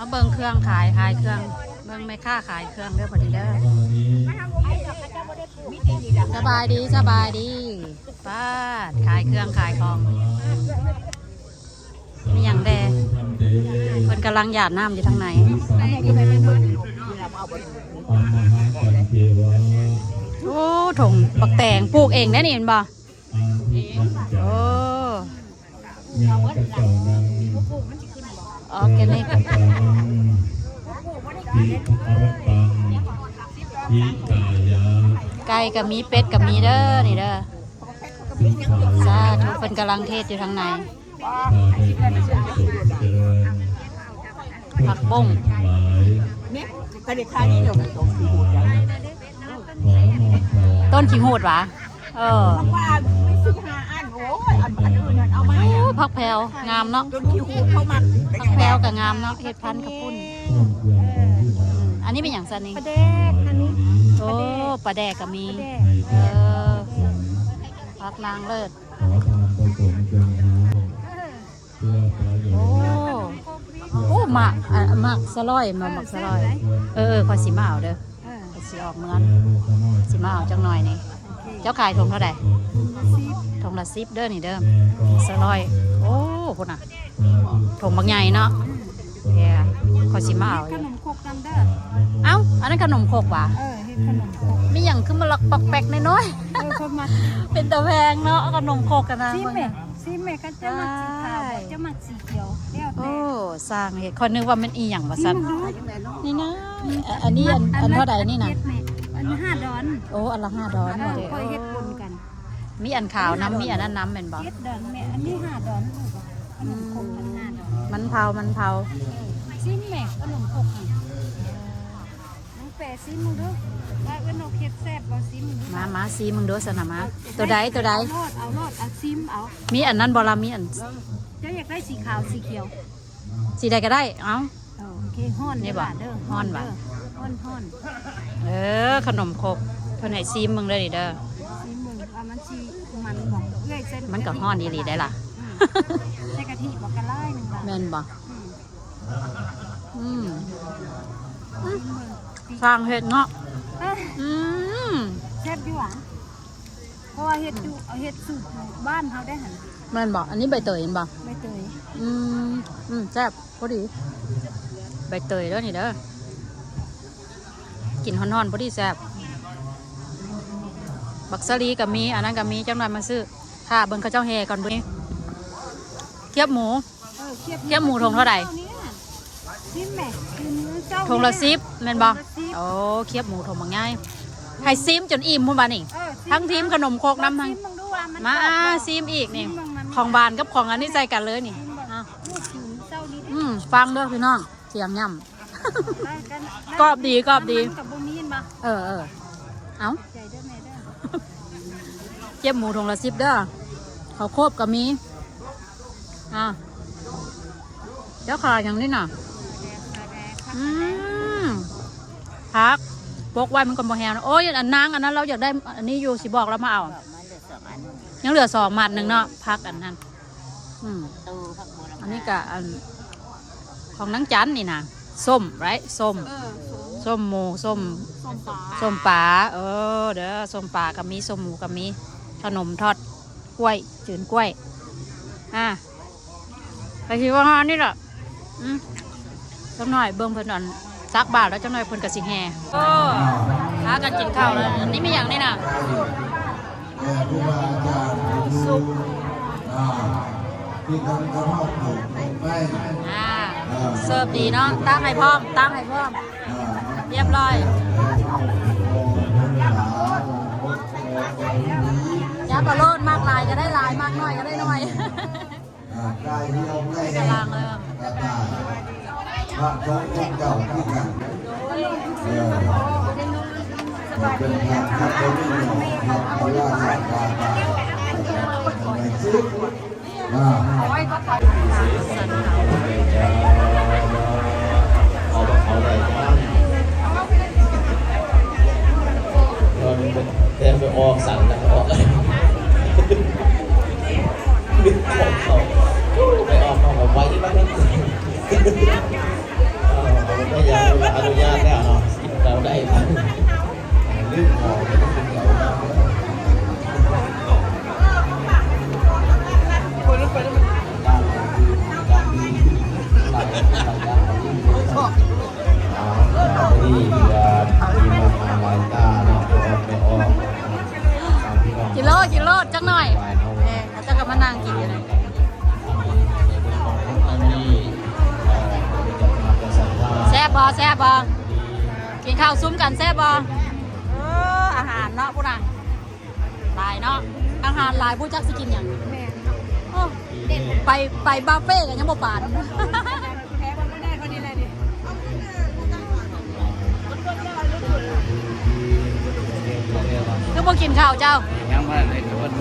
ມາເບິ່ງເຄື່ອງຂາຍ ຂາຍເຄື່ອງ ເບິ່ງແມ່ຄ້າຂາຍເຄື່ອງເດີ ພໍດີເດີ. ສະບາຍດີ ສະບາຍດີ. ປາດ ຂາຍເຄື່ອງຂາຍຂອງ ມີຫຍັງແດ່? ເພິ່ນກຳລັງຢາດນ້ຳຢູ່ທາງໃນ. ໂອ້ ຖົງບັກແຕງ ປູກເອງໄດ້ນີ້ແມ່ນບໍ່? ໂອ້ ອອກແກນິກ ໄກ່ກໍມີ ເປັດກໍມີເດີ ນີ້ເດີ. ສາທຸ ເພິ່ນກຳລັງເທດຢູ່ທາງໃນ. ຜັກບົ້ງ ຕົ້ນຂີ້ຫູດຫວາ? ເອີ ໂອ້ ຜັກແພວງາມເນາະ ຕົ້ນຂີ້ຫູດເຂົາມັກ ຜັກແພວກໍງາມເນາະ ເຮັດພັນເຂົ້າປຸ້ນ. ອັນນີ້ແມ່ນຫຍັງຊັ້ນນີ້? ປາແດກ ອັນນີ້ ໂອ້ ປາແດກກໍມີ ເອີ ຜັກນາງເລີດ. ຂໍທານພະສົງຈະຫາເພື່ອປະໂຫຍດ ໂອ້ ໂອ້ ໝາກ ອ່າ ໝາກສະຫຼອຍ ໝາກສະຫຼອຍ ເອີ ຂ້ອຍຊິມາເອົາເດີ ຂ້ອຍຊິອອກເມືອ ຊິມາເອົາຈັກໜ່ອຍນີ້. ເຈົ້າຂາຍຖົງເທົ່າໃດ? ຖົງລະສິບເດີນີ້ເດີ ສະຫຼອຍ. ໂອ້ ພຸ້ນນະ ຖົງບັກໃຫຍ່ເນາະ. ແທ້ ຂ້ອຍຊິມາເອົາຢູ່. ເຮັດຂະໜົມຄົກນຳເດີ. ເອົ້າ ອັນນັ້ນຂະໜົມຄົກຫວາ? ເອີ ເຮັດຂະໜົມຄົກ. ມີຫຍັງຄືມາລັອກປັອກແປັກນ້ອຍໆ? ເອີ ເພິ່ນມັກ. ເປັນຕາແພງເນາະ ຂະໜົມຄົກກະນະ. ຊີມແມະ ຊີມແມະ ຄັນເຈົ້າມັກສີຂາວ ເຈົ້າມັກສີຂຽວ ແລ້ວແຕ່. ໂອ້ ຊ່າງເຮັດ ຂ້ອຍນຶກວ່າແມ່ນອີ່ຫຍັງວ່າຊັ້ນ. ນີ້ນະ ອັນນີ້ ອັນ ອັນເທົ່າໃດນີ້ນະ? ອັນຫ້າດອນ. ໂອ້ ອັນລະຫ້າດອນ. ເອີ ຂ້ອຍເຮັດປົນກັນ. ມີອັນຂາວນຳ ມີອັນນັ້ນນຳແມ່ນບໍ່? ເຈັດດອນແມ່ ອັນນີ້ຫ້າດອນລູກ. ອືມ ມັນເຜົາ ມັນເຜົາ. ຊີມແມະ ຂະໜົມຄົກຫັ້ນ ນ້ອງແປຊີມເບິ່ງດູ ວ່າເອື້ອຍນົກເຮັດແຊບບໍ່ ຊີມເບິ່ງດູ. ມາ ມາຊີມເບິ່ງດູຊັ້ນນະ ມາ. ເອົາ ໂຕໃດ ໂຕໃດ? ເອົາໂລດ ເອົາໂລດ ເອົາຊີມເອົາ. ມີອັນນັ້ນບໍ່ລະ? ມີອັນ ເຈົ້າຢາກໄດ້ສີຂາວ ສີຂຽວ? ສີໃດກໍໄດ້ ເອົາ. ເອີ ໂອເຄ ຮ້ອນເດີ ຮ້ອນເດີ ຮ້ອນຫວາ? ຮ້ອນ ຮ້ອນ. ເອີ ຂະໜົມຄົກ ເພິ່ນໃຫ້ຊີມເບິ່ງເດີນີ້ເດີ. ຊີມເບິ່ງວ່າມັນຊິມັນບໍ່ ເອື້ອຍເສັ້ນ ມັນກໍຮ້ອນອີ່ຫຼີໄດ໋ລະ. ອືມ ໃສ່ກະທິບໍ່ ກະລາຍໜຶ່ງລະ. ແມ່ນບໍ່? ອືມ ອືມ ຊ່າງເຮັດເນາະ. ເອີ ອືມ ແຊບຢູ່ຫວາ? ເພາະວ່າເຮັດຢູ່ ເຮັດສູດຢູ່ບ້ານເຮົາໄດ້ຫັ້ນ. ແມ່ນບໍ່? ອັນນີ້ໃບເຕີຍແມ່ນບໍ່? ໃບເຕີຍ. ອືມ ອືມ ແຊບ ພໍດີ ໃບເຕີຍເດີນີ້ເດີ. ກິນຮ້ອນໆ ພໍດີແຊບ. ບັກສາລີກໍມີ ອັນນັ້ນກໍມີ ຈັກໜ່ອຍມາຊື້. ຖ້າເບິ່ງເຂົາເຈົ້າແຫ່ກ່ອນ. ຄຽບໝູ ເອີ ຄຽບໝູຖົງເທົ່າໃດ? ຊີມແມະ ກິນມື້ເຊົ້າ ຖົງລະສິບແມ່ນບໍ່? ໂອ້ ຄຽບໝູຖົງບັກໃຫຍ່ ໃຫ້ຊີມຈົນອີ່ມພຸ້ນບາດນີ້. ເອີ ທັງທີມຂະໜົມຄົກນຳ ທັງ ມາຊີມອີກນີ້ ຂອງຫວານກັບຂອງອັນນີ້ໃສ່ກັນເລີຍນີ້. ອືມ ຟັງເດີພີ່ນ້ອງ ສຽງຫຍ້ຳ. ກອບດີ ກອບດີ. ເອີ ເອີ ເອົ້າ ຄຽບໝູຖົງລະສິບເດີ ເຂົ້າໂຄບກໍມີ. ອ່າ ເຈົ້າຂາຍຫຍັງນີ້ນະ? ອືມ ຜັກປົກໄວ້ມັນກໍບໍ່ແຫ້ວນະ. ໂອ້ຍ ອັນນາງອັນນັ້ນລາວຢາກໄດ້ອັນນີ້ຢູ່ ຊິບອກລາວມາເອົາ. ຍັງເຫຼືອສອງມັດໜຶ່ງເນາະ ຜັກອັນນັ້ນ. ອືມ ອັນນີ້ກະອັນຂອງນາງຈັນນີ້ນະ ສົ້ມ ໄຣ ສົ້ມ ເອີ ສົ້ມໝູ ສົ້ມ ສົ້ມປາ ສົ້ມປາ. ເອີ ເດີ ສົ້ມປາກໍມີ ສົ້ມໝູກໍມີ ຂະໜົມທອດກ້ວຍ ຈືນກ້ວຍ. ອ່າ ກໍຊິປະມານນີ້ລະ. ອືມ ຈັກໜ້ອຍເບິ່ງເພິ່ນອັນ ຕັກບາດແລ້ວ ຈັກໜ້ອຍເພິ່ນກໍຊິແຫ່. ໂອ້ ພາກັນກິນເຂົ້າແລ້ວ. ອັນນີ້ມີຫຍັງນີ້ນະ? ເອີ ຄູບາອາຈານຜູ້ ສຸກ ອ່າ ທີ່ເພິ່ນກໍມາປູກຕົ້ນໄມ້. ອ່າ ເສີບດີເນາະ ຕັ້ງໃຫ້ພ້ອມ ຕັ້ງໃຫ້ພ້ອມ ອ່າ ຮຽບຮ້ອຍ. ຢ່າປະໂລດ ມັກຫຼາຍກໍໄດ້ຫຼາຍ ມັກໜ້ອຍກໍໄດ້ໜ້ອຍ. ອ່າ ກາຍເຫື່ອມໃນແຮງກະຕ່າຍ ພະສົງອົງເກົ່າຄືກັນ. ເອີ ເປັນພະ ພະໂຕນີ້ເນາະ ພະ ພະລາຊາກາ ພະ ພະ ອ່າ ເອົາ ເອົາໄດ້ ແຕ່ໄປອອກສັນນະ ອອກ ໄປອອກນອກໄປໄວມາກນັ້ນ. ກໍຢາກອະນຸຍາດແລ້ວເນາະ ກິນເຂົ້າໄດ້ ລືມເອົາ ກິນໂລດ ກິນໂລດ ຈັກໜ່ອຍ ເອີ ເຂົາເຈົ້າກໍມານັ່ງກິນຢູ່ນີ້. ແຊບບໍ່? ແຊບບໍ່? ກິນເຂົ້າຊຸມກັນແຊບບໍ່? ເອີ ອາຫານເນາະ ພຸ້ນນະ ຫຼາຍເນາະ ອາຫານຫຼາຍ ບໍ່ຈັກຊິກິນຫຍັງ. ແມ່ນເນາະ ໂອ້ ໄປ ໄປບາເຟກໍຍັງບໍ່ປານ ແພ້ບໍ່ໄດ້ເທົ່ານີ້ແຫຼະນີ້. ຄືບໍ່ກິນເຂົ້າເຈົ້າ? ຍັງບໍ່ທັນໄດ້ ເພິ່ນ ເ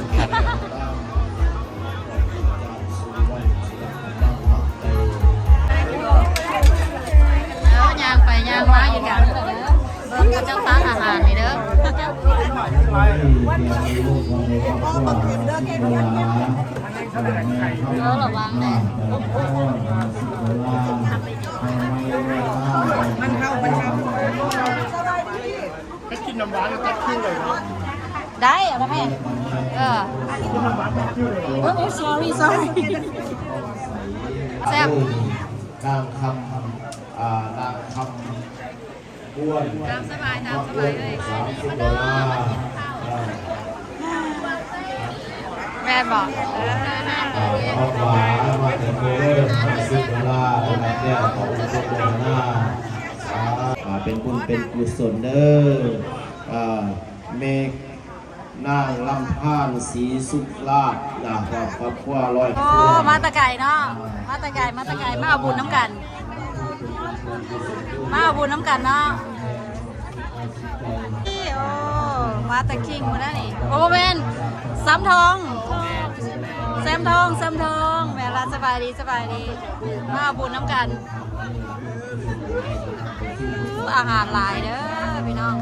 ອີ ຍ່າງໄປຍ່າງມາຢູ່ກາງນີ້ແຫຼະເດີ ເບິ່ງເຂົາເຈົ້າຕັກອາຫານນີ້ເດີ. ເອີ ລະວັງແດ່ ມັນເຂົ້າ ມັນເຂົ້າ. ໄປກິນນ້ຳຫວານແລ້ວຕັດຄິວໄດ້ບໍ່? ໄດ້ ເອົານະແມ່ ເອີ ໂອ້ sorry sorry ແຊບ ນາງຄຳ ອ່າ ນາງຄຳ ຕາມສະບາຍ ຕາມສະບາຍເລີຍ ສາມສິບໂດລາ ເອີ ແມ່ນບໍ່? ເອີ ເອົາ ເອົາຫວານມາແຕ່ໂຄເລີນ ຫ້າສິບໂດລາ ໄດ້ຮັບແລ້ວ ຂໍອະນຸໂມທະນາ ອ່າ ເປັນບຸນເປັນກຸສົນເດີ ອ່າ ແມ່ນາງລຳພານ ສີສຸລາດ ນະ ຄອບຄົວຮ້ອຍ ໂອ້ ຄົວ ມາແຕ່ໄກເນາະ ມາແຕ່ໄກ ມາແຕ່ໄກ ມາເອົາບຸນນຳກັນ ມາເອົາບຸນນຳກັນເນາະ. ໂອ້ ມາແຕ່ຄິງພຸ້ນນະນີ້ ໂອ້ ບໍ່ແມ່ນ ຊຳທອງ ແຊມທອງ ແຊມທອງ ແມ່ນລະ ສະບາຍດີ ສະບາຍດີ ມາເອົາບຸນນຳກັນ. ອາຫານຫຼາຍເດີພີ່ນ້ອງ